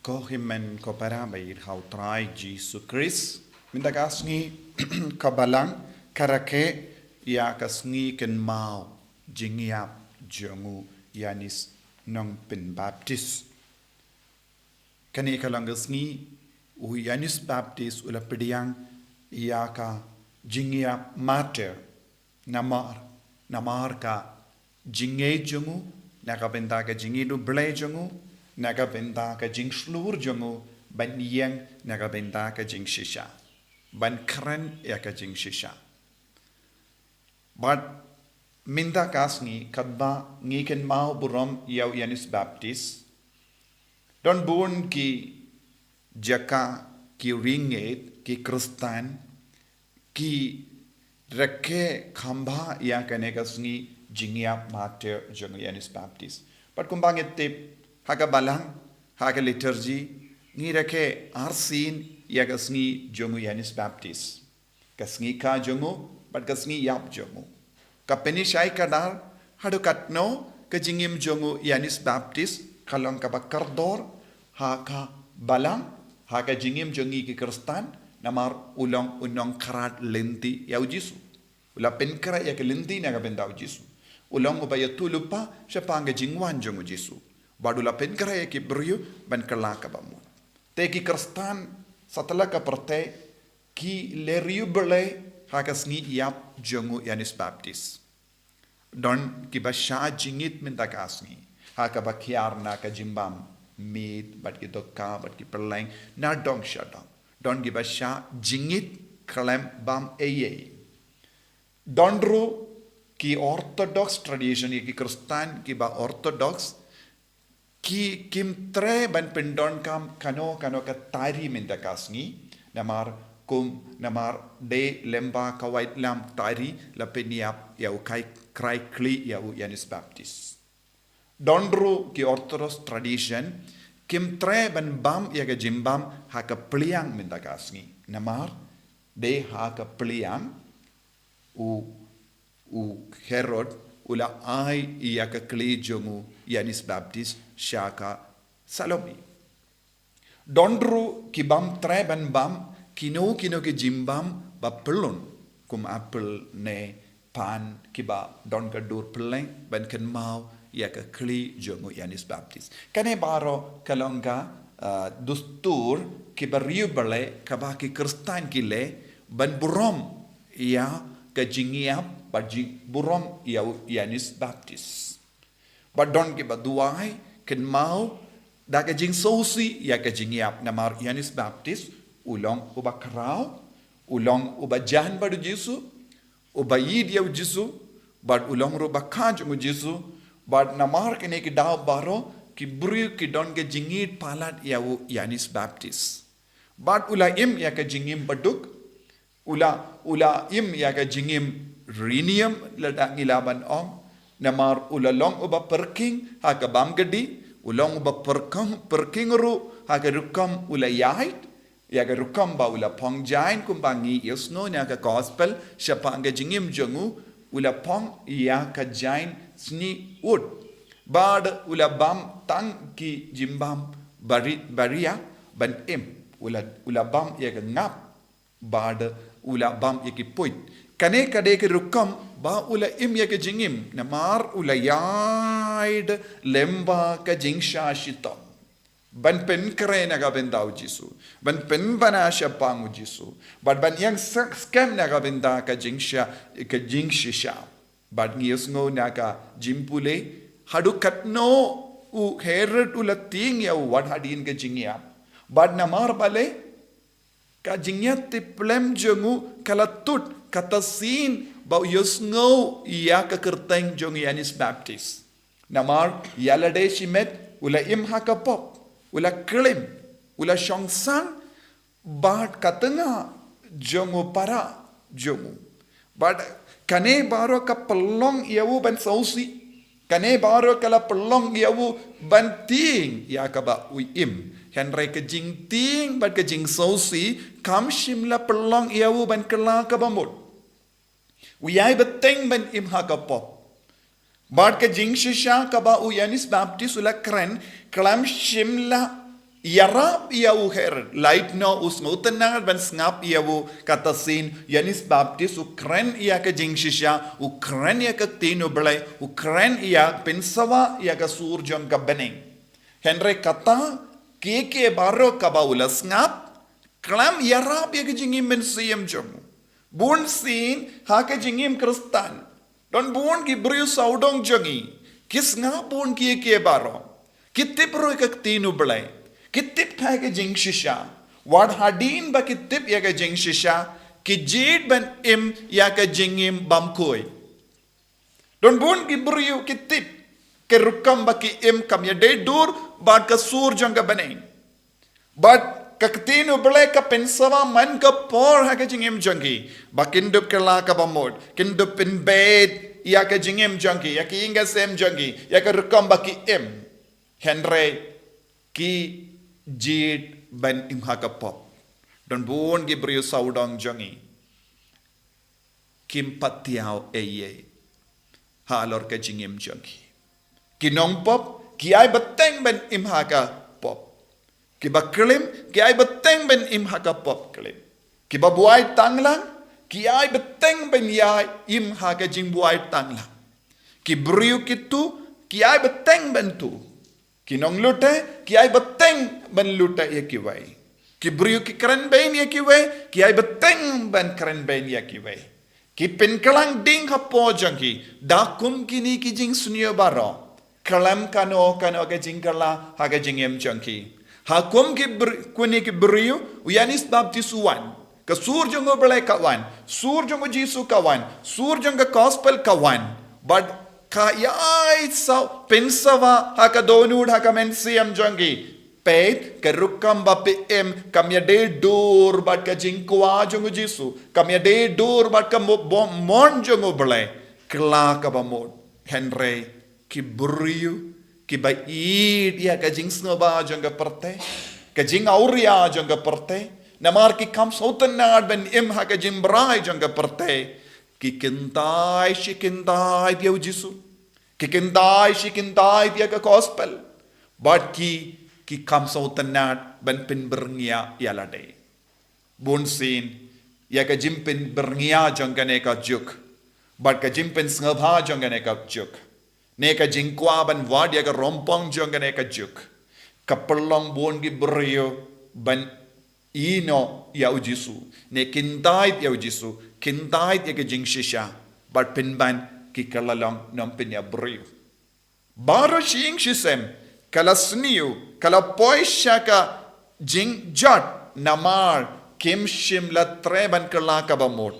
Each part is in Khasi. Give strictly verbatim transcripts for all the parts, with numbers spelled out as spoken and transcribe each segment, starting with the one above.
Ko hynmen ko para ba ïeit ha u Trai Jisu Khrist. Mynta ka sngi ka Balang ka rakhe ïa ka sngi kynmaw jingïap jong u Ïanis Nongpynbaptis. Kane ka long ka sngi u Ïanis Baptis u la pdiang ïa ka jingïap martyr. Namar, namar ka jingngeit jong u, na ka bynta ka jingïeit u Blei jong u, na ka bynta ka jingshlur jong u, ban ïeng na ka bynta ka jingshisha. Ban kren ïa ka jingshisha. Bad mynta ka sngi katba ngi kynmaw burom ïa u Ïanis Baptis. Don bun ki jaka ki ri ngeit ki Khristan ki rakhe kham bha ïa kane ka sngi jingïap martyr jong u Ïanis Baptis. Bad kumba ngi tip ha ka Balang, ha ka liturgy, ngi rakhe arsien ïa ka sngi jong u Ïanis Baptis. Ka sngi kha jong u, bad ka sngi ïap jong u. Ka pynïasoh ka dei, haduh katno, ka jingim jong u Ïanis Baptis, ka long kaba kordor, ha ka Balang, ha ka jingim jong ngi ki Khristan, namar u long u nongkyrpad lynti ïa u Jisu. U la pynkhreh ïa ka lynti na ka bynta u Jisu. U long uba ïathuhlypa, shaphang ka jingwan jong u Jisu. Bad u la pynkhreh ïa ki briew, ban kylla kaba mut. Te ki Khristan, satlak ka pyrthei, ki la riewblei ha ka sngi ïap jong u Ïanis Baptis. Don kiba shah jingit mynta ka sngi. Ha kaba khia na ka jingbam miet, bad ki dohkha, bad ki pylleng, na dong sha dong. Don kiba shah jingit khlem bam ei ei. Don ruh ki Orthodox tradition, ki Khristan kiba Orthodox, ki kim treh ban pyndonkam kano kano ka tari mynta ka sngi, namar kum namar dei lyngba ka waitlam tari la pynïap ïa u kai krai kli ïa u Ïanis Baptis. Don ruh ki Orthodox tradition, kim treh ban bam ïa ka jingbam ha ka pliang mynta ka sngi. Namar, dei ha ka pliang, u, u Herod, u la ai ïa ka kli jong u Ïanis Baptis, sha ka Salome. Don ruh ki bym treh ban bam, kino kino ki jingbam ba pyllun, kum apple ne pan kiba don ka dur pylleng, ban kynmaw ïa ka kli jong u Ïanis Baptis. Kane baroh ka long ka, ah, dustur kiba riewblei kaba ki Khristan ki leh, ban burom ïa ka jingïap, ban jing burom ïa u Ïanis Baptis. Bad don kiba duwai, kynmaw, da ka jingsngewsih ïa ka jingïap namar u Ïanis Baptis, u long uba khraw, u long uba jan bad u Jisu, uba ïeit ïa u Jisu, bad u long ruh bakha jong u Jisu, bad namar kine ki daw baroh, ki briew ki don ka jingïeit palat ïa u Ïanis Baptis. Bad u la im ïa ka jingim baduk, u la, u la im ïa ka jingim riewniam lada ngi lah ban ong, namar u la long uba pyrkhing ha ka bam kdih, u long uba pyrkhing, pyrkhing ruh ha ka rukom u la ïaid, ïa ka rukom ba u la phong jain kumba ngi ïohsngew na ka gospel, shaphang ka jingim jong u, u la phong ïa ka jain snieh ud. Bad u la bam tang ki jingbam bari, baria ban im, u la, u la bam ïa ka ngap. Bad u la bam ïa ki puit. Kane ka dei ka rukom ba u la im ïa ka jingim, namar u la ïaid lyngba ka jingshah shitom. Ban pynkhreh na ka bynta u Jisu. Ban pynbna shaphang u Jisu. Bad ban ïeng sak skhem na ka bynta ka jingshah, ka jingshisha. Bad ngi ïohsngew na ka jingpule, haduh katno u Herod u la tieng ïa u wat hadien ka jingïap. Bad namar balei, ka jingïatiplem jong u ka la tud, kata sien ba u ïohsngew ïa ka kyrteng jong u Ïanis Baptis. Namar, ïa lade shimet, u la im ha ka pop, u la klim, u la shong sang, bad ka tnga jong u para jong u. Bad kane baroh ka pynlong ïa u ban sngewsih. Kane baroh ka la pynlong ïa u ban tieng ïa kaba u im. Hynrei ka jingtieng bad ka jingsngewsih kam shym la pynlong ïa u ban kylla kaba mut. U ïai bteng ban im ha ka pop. Bad ka jingshisha kaba u Ïanis Baptis u la kren, khlem shym la ïarap ïa u Herod, lait noh u sngewtynnad ban sngap ïa u. Kata sien Ïoannis Baptist u kren ïa ka jingshisha, u kren ïa ka ktien u Blei, u kren ïa pynsawa ïa ka sur jong ka bneng. Hynrei kata, kiei kiei baroh kaba u la sngap, khlem ïarap ïa ka jingim mynsiem jong u. Bun sien ha ka jingim Khristan, don bun ki briew sawdong jong ngi, ki sngap bun kiei kiei baroh. Ki tip ruh ka ktien u Blei, ki tip ka jingshisha. Wat hadien ba ki tip ïa ka jingshisha, ki jied ban im ïa ka jingim bymkhuid. Don bun ki briew ki tip ka rukom ba ki im kam ïadei dur bad ka sur jong ka bneng. Bad ka ktien u Blei ka pynsawa man ka por ha ka jingim jong ki, ba kin dup kylla kaba mut, kin dup pynbeit ïa ka jingim jong ki, ïa ka ïing ka sem jong ki, ïa ka rukom ba ki im. Hynrei ki jied ban im ha ka pop. Don bun ki briew sawdong jong ngi, kim pat thiaw ei ei halor ka jingim jong ki. Ki nongpop ki ai bteng ban im ha ka pop. Kiba klim ki ai bteng ban im ha ka pop klim. Kiba buaid tanglang ki ai bteng ban ïa im ha ka jingbuaid tanglang. Ki briew ki tuh ki ai bteng ban tuh. Ki nonglute ki ai bteng ban lute ïa kiwei. Ki briew ki kren bein ïa kiwei, ki ai bteng ban kren bein ïa kiwei. Ki pynkhlaiñ ding hapoh jong ki da kum kine ki jingsniew baroh. Khlem kano kano ka jingkylla ha ka jingim jong ki. Ha kum ki br-, kine ki briew, u Ïoannis Baptist u wan. Ka sur jong u Blei ka wan, sur jong u Jisu ka wan, sur jong ka gospel ka wan. Bad ka ïai saw, pynsawa ha ka dohnud ha ka mynsiem jong ki. Peit, ka rukom ba phi im kam ïadei dur bad ka jingkwah jong u Jisu, kam ïadei dur bad ka mo-, bo-, mon jong u Blei. Kylla kaba mut. Hynrei ki briew kiba ïeit ïa ka jingsngewbha jong ka pyrthei, ka jingawria jong ka pyrthei, namar ki kham sngewtynnad ban im ha ka jingbrai jong ka pyrthei, ki kyntait shi kyntait ïa u Jisu, ki kyntait shi kyntait ïa ka gospel. Bad ki, ki kham sngewtynnad ban pynbyrngia ïa lade. Bun sien ïa ka jingpynbyrngia jong kane ka juk, bad ka jingpynsngewbha jong kane ka juk, ne ka jingkwah ban wad ïa ka rympang jong kane ka juk, ka pynlong bun ki briew ban ïehnoh ïa u Jisu, ne kyntait ïa u Jisu, kyntait ïa ka jingshisha, bad pynban ki kylla long nongpynïap briew. Baroh shi ïing shi sem ka la sniew, ka la poi sha ka jingjot namar kim shym la treh ban kylla kaba mut.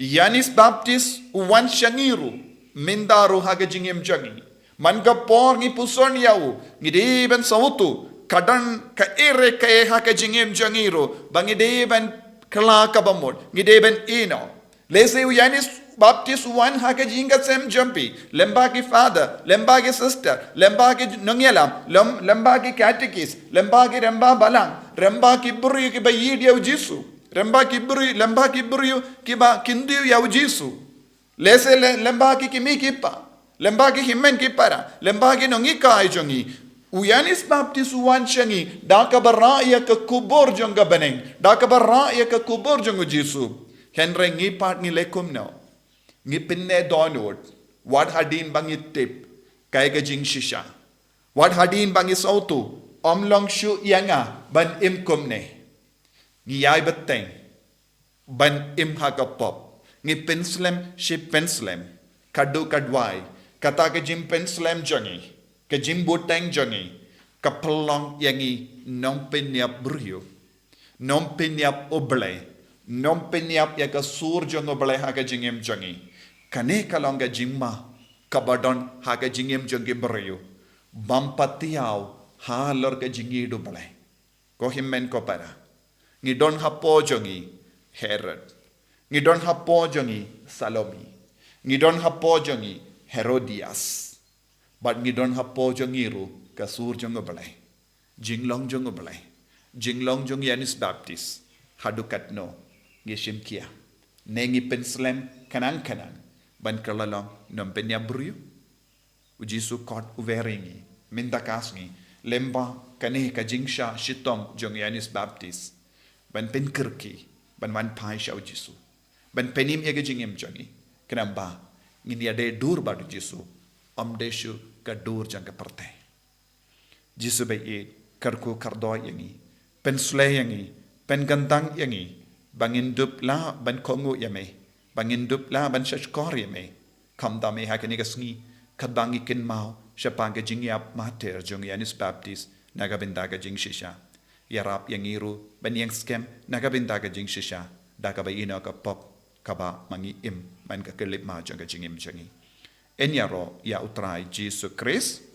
Ïoannis Baptist u wan sha ngi ruh, mynta ruh ha ka jingim jong ngi. Man ka por ngi puson ïa u, ngi dei ban sngewthuh, ka don kaei re kaei ha ka jingim jong ngi ruh ba ngi dei ban kylla kaba mut, ngi dei ban ïehnoh. Lehse u Ïoannis Baptist u wan ha ka ïing ka sem jong phi, lyngba ki father, lyngba ki sister, lyngba ki nongïalam, lym-, lyngba ki catechist, lyngba ki rangbah balang, lyngba ki briew kiba ïeit ïa u Jisu, lyngba ki briew, lyngba ki briew kiba kyntiew ïa u Jisu. Lehse ly-, lyngba ki kmie ki kpa, lyngba ki hynmen ki para, lyngba ki nonghikai jong ngi. U Ïoannis Baptist u wan sha ngi da kaba rah ïa ka khubor jong ka bneng, da kaba rah ïa ka khubor jong u Jisu. Hynrei ngi pat ngi leh kumno? Ngi pynneh dohnud wat hadien ba ngi tip kaei ka jingshisha, wat hadien ba ngi sngewthuh ym long shuh ïa nga ban im kumne. Ngi ïai bteng ban im ha ka pop. Ngi pynslem shi pynslem, ka duh ka duwai, kata ka jingpynslem jong ngi, ka jingbteng jong ngi, ka pynlong ïa ngi nongpynïap briew, nongpynïap u Blei, nongpynïap ïa ka sur jong u Blei ha ka jingim jong ngi. Kane ka long ka jingma kaba don ha ka jingim jong ki briew bym pat thiaw halor ka jingïeit u Blei. Ko hynmen ko para, ngi don hapoh jong ngi Herod, ngi don hapoh jong ngi Salome, ngi don hapoh jong ngi Herodias, bad ngi don hapoh jong ngi ruh ka sur jong u Blei, jinglong jong u Blei, jinglong jong u Ïoannis Baptist. Haduh katno ngi shim khia? Ne ngi pynslem khnang khnang ban kylla long nongpynïap briew? U Jisu kot u wer ïa ngi, mynta ka sngi, Lymba kane ka jingshah shitom jong Ïoannis Baptist ban pynkyrkieh, ban wan phai sha u Jisu, ban pynim ïa ka jingim jong ngi, khnang ba ngin ïadei dur bad u Jisu, ym dei shuh ka dur jong ka pyrthei. Jisu ba ïeit, kyrkhu kyrdoh ïa ngi, pynsleh ïa ngi, pynkyntang ïa ngi, ba ngin dup lah ban kohnguh ïa me, ba ngin dup lah ban shahshkor ïa me. Khamtam eh ha kane ka sngi, katba ngi kynmaw shaphang ka jingïap martyr jong Ïoannis Baptist na ka bynta ka jingshisha. Ïarap ïa ngi ruh ban ïeng skhem na ka bynta ka jingshisha da kaba ïehnoh ka pop kaba ma ngi im man ka khyllipmat jong ka jingim jong ngi. Yn ïaroh ïa u Trai Jisu Khrist.